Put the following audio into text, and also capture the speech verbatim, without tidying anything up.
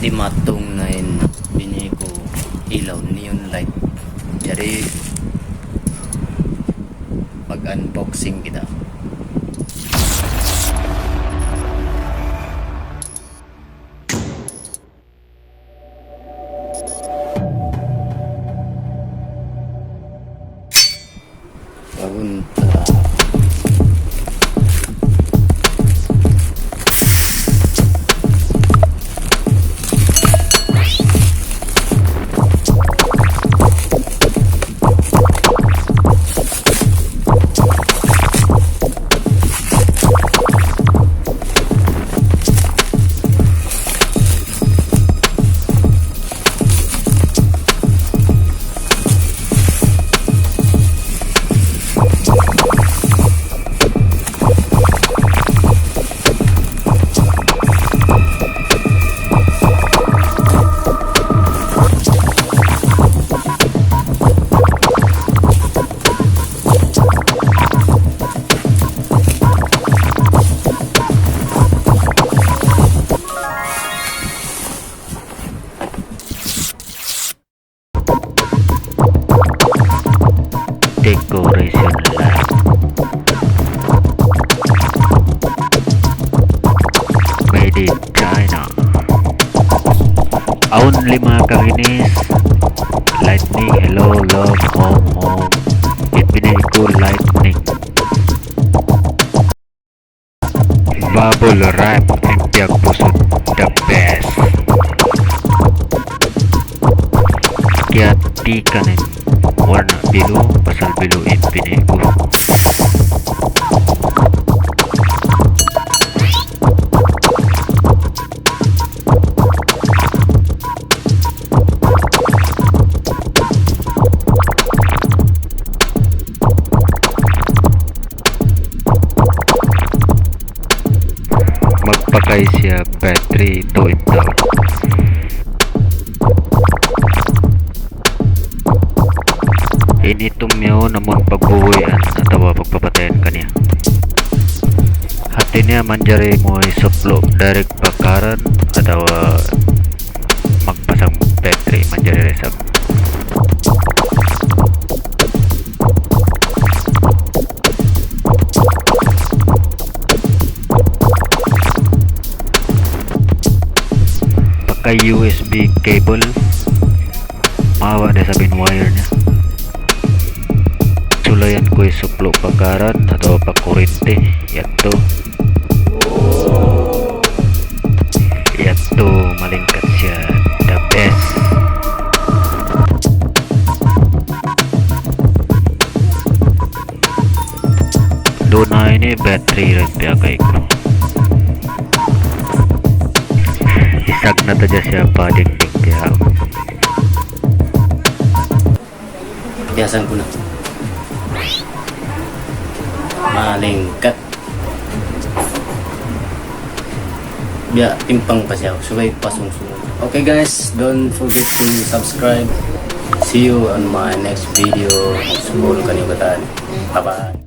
Dimatung na in bini ku ilaw neon light. Jari, mag-unboxing kita. Papunta. Decoration light. Made in China. Awn lima kaginis. Lightning, hello, love, home, home. In bini ku lightning. Bubble wrap in piyagpusud, the best. Kiyatikan in warna bilu, pasal bilu in bini ku. Magpakay siya battery two in town. In itum yaun amun pagbubuhian atawa pagpapatayan kaniya. Hati niya manjari mu isuplu direct pa current atawa magpasang battery, manjari da isab. Pakay U S B cable. Mawa' da isab in wire niya. Sulayan ku isuplu pa current atawa pa kurente. Yadtu. Yadtu, malingkat siya. The best. Duun na ini battery ra in piyakay ku. Isag na ta dya siya pa dingding kaya. Biyasan ku na. Malingkat. Biya' timpang pa siya, subay pasungsung. Okay guys, don't forget to subscribe. See you on my next video. Sumul kaniyu katan. Bye-bye.